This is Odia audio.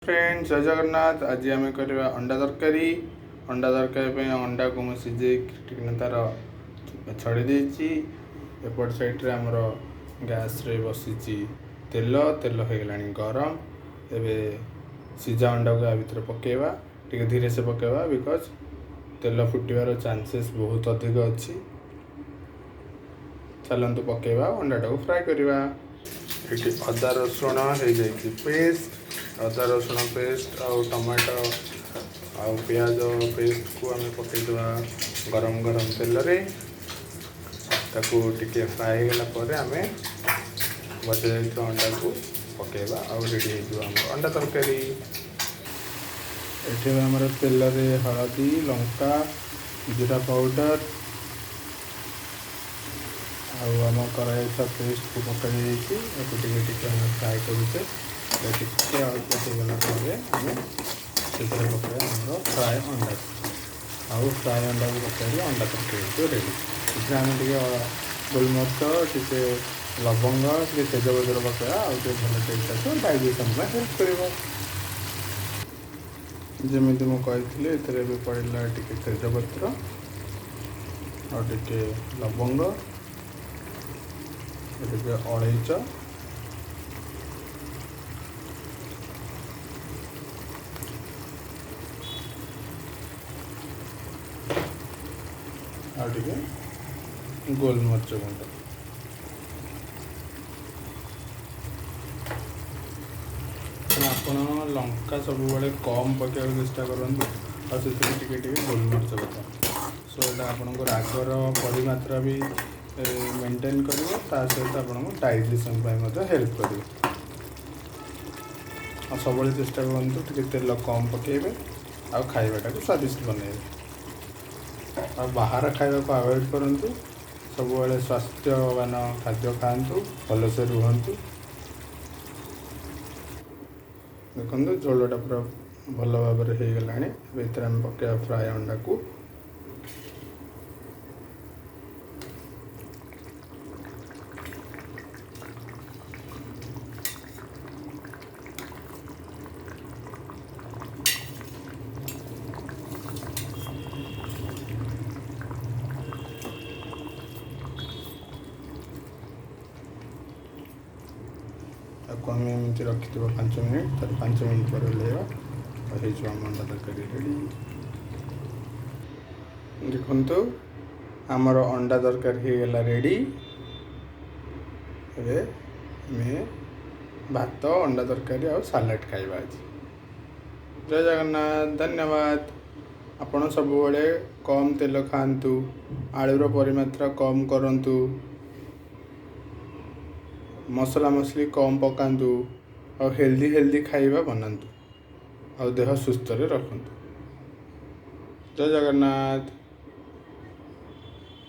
ଫ୍ରେଣ୍ଡ, ଜୟ ଜଗନ୍ନାଥ। ଆଜି ଆମେ କରିବା ଅଣ୍ଡା ତରକାରୀ। ଅଣ୍ଡା ତରକାରୀ ପାଇଁ ଅଣ୍ଡାକୁ ମୁଁ ସିଝେଇକି ଟିକେ ତାର ଛଡ଼େଇ ଦେଇଛି। ଏପଟ ସାଇଡ଼୍ରେ ଆମର ଗ୍ୟାସ୍ରେ ବସିଛି ତେଲ। ତେଲ ହେଇଗଲାଣି ଗରମ। ଏବେ ସିଝା ଅଣ୍ଡାକୁ ଆ ଭିତରେ ପକାଇବା। ଟିକେ ଧୀରେ ସେ ପକାଇବା, because ତେଲ ଫୁଟିବାର ଚାନ୍ସେସ୍ ବହୁତ ଅଧିକ ଅଛି। ଚାଲନ୍ତୁ ପକାଇବା, ଅଣ୍ଡାଟାକୁ ଫ୍ରାଏ କରିବା। ଏଠି ଅଦା ରସୁଣ ହେଇଯାଇଛି ପେଷ୍ଟ। ଅଦା ରସୁଣ ପେଷ୍ଟ ଆଉ ଟମାଟୋ ଆଉ ପିଆଜ ପେଷ୍ଟକୁ ଆମେ ପକାଇଦେବା ଗରମ ଗରମ ତେଲରେ। ତାକୁ ଟିକେ ଫ୍ରାଏ ହେଇଗଲା ପରେ ଆମେ ଭଜା ଯାଇଥିବା ଅଣ୍ଡାକୁ ପକାଇବା ଆଉ ରେଡ଼ି ହେଇଯିବ ଆମର ଅଣ୍ଡା ତରକାରୀ। ଏଠି ଆମର ତେଲରେ ହଳଦୀ, ଲଙ୍କା, ଜିରା ପାଉଡ଼ର ଆଉ ଆମ କରାଯାଇଥିବା ପେଷ୍ଟକୁ ପକାଇ ଦେଇଛି। ତାକୁ ଟିକେ ଟିକେ ଆମେ ଫ୍ରାଏ କରୁଛେ। ଟିକେ ଅଳ୍ପ ହେଇଗଲା ପରେ ଆମେ ସେଥିରେ ପକାଇବା ଆମର ଫ୍ରାଏ ଅଣ୍ଡା। ଆଉ ଫ୍ରାଏ ଅଣ୍ଡାକୁ ପକାଇଲେ ଅଣ୍ଡା ତରକାରୀ ହେଇଯିବ ରେଡ଼ି। ସେଥିରେ ଆମେ ଟିକେ ଗୋଲମରିଚ, ଟିକେ ଲବଙ୍ଗ, ଟିକେ ତେଜପତ୍ର ପକାଇବା, ଆଉ ଟିକେ ଭଲ ଟେଷ୍ଟ ଆସିବ, ଡାଇଜେସନ୍ ପାଇଁ ହେଲ୍ପ କରିବ। ଯେମିତି ମୁଁ କହିଥିଲି, ଏଥିରେ ବି ପଡ଼ିଲା ଟିକେ ତେଜପତ୍ର ଆଉ ଟିକେ ଲବଙ୍ଗ, ଟିକେ ଅଳେଇଚ, ଆଉ ଟିକେ ଗୋଲମରିଚ ଗୁଣ୍ଡ। ଆପଣ ଲଙ୍କା ସବୁବେଳେ କମ୍ ପକାଇବାକୁ ଚେଷ୍ଟା କରନ୍ତୁ ଆଉ ସେଥିରେ ଟିକେ ଟିକେ ଗୋଲମରିଚ ପକାନ୍ତୁ। ସୋ ଏଇଟା ଆପଣଙ୍କ ରାଗର ପରିମାତ୍ରା ବି ମେଣ୍ଟେନ୍ କରିବ, ତା ସହିତ ଆପଣଙ୍କୁ ଡାଇଜେସନ୍ ପାଇଁ ମଧ୍ୟ ହେଲ୍ପ କରିବ। ଆଉ ସବୁବେଳେ ଚେଷ୍ଟା କରନ୍ତୁ ଟିକେ ତେଲ କମ୍ ପକାଇବେ ଆଉ ଖାଇବାଟାକୁ ସ୍ୱାଦିଷ୍ଟ ବନେଇବେ। ଆଉ ବାହାର ଖାଇବାକୁ ଆଭଏଡ଼ କରନ୍ତୁ। ସବୁବେଳେ ସ୍ୱାସ୍ଥ୍ୟବାନ ଖାଦ୍ୟ ଖାଆନ୍ତୁ, ଭଲସେ ରୁହନ୍ତୁ। ଦେଖନ୍ତୁ, ଝୋଳଟା ପୁରା ଭଲ ଭାବରେ ହେଇଗଲାଣି। ଏବେ ଏଥିରେ ଆମେ ପକାଇବା ଫ୍ରାଏ ଅଣ୍ଡାକୁ। ତାକୁ ଆମେ ଏମିତି ରଖିଦେବା 5 ମିନିଟ୍। ତାର 5 ମିନିଟ୍ ପରେ ଓହ୍ଲେଇବା ଆଉ ହେଇଯିବ ଆମ ଅଣ୍ଡା ତରକାରୀ ରେଡ଼ି। ଦେଖନ୍ତୁ, ଆମର ଅଣ୍ଡା ତରକାରୀ ହେଇଗଲା ରେଡ଼ି। ଏବେ ଆମେ ଭାତ, ଅଣ୍ଡା ତରକାରୀ ଆଉ ସାଲାଡ଼ ଖାଇବା ଆଜି। ଜୟ ଜଗନ୍ନାଥ, ଧନ୍ୟବାଦ। ଆପଣ ସବୁବେଳେ କମ୍ ତେଲ ଖାଆନ୍ତୁ, ଆଳୁର ପରିମାତ୍ରା କମ୍ କରନ୍ତୁ, ମସଲା ମସଲି କମ୍ ପକାନ୍ତୁ ଆଉ ହେଲ୍ଦି ହେଲ୍ଦି ଖାଇବା ବନାନ୍ତୁ ଆଉ ଦେହ ସୁସ୍ଥରେ ରଖନ୍ତୁ। ଜୟ ଜଗନ୍ନାଥ।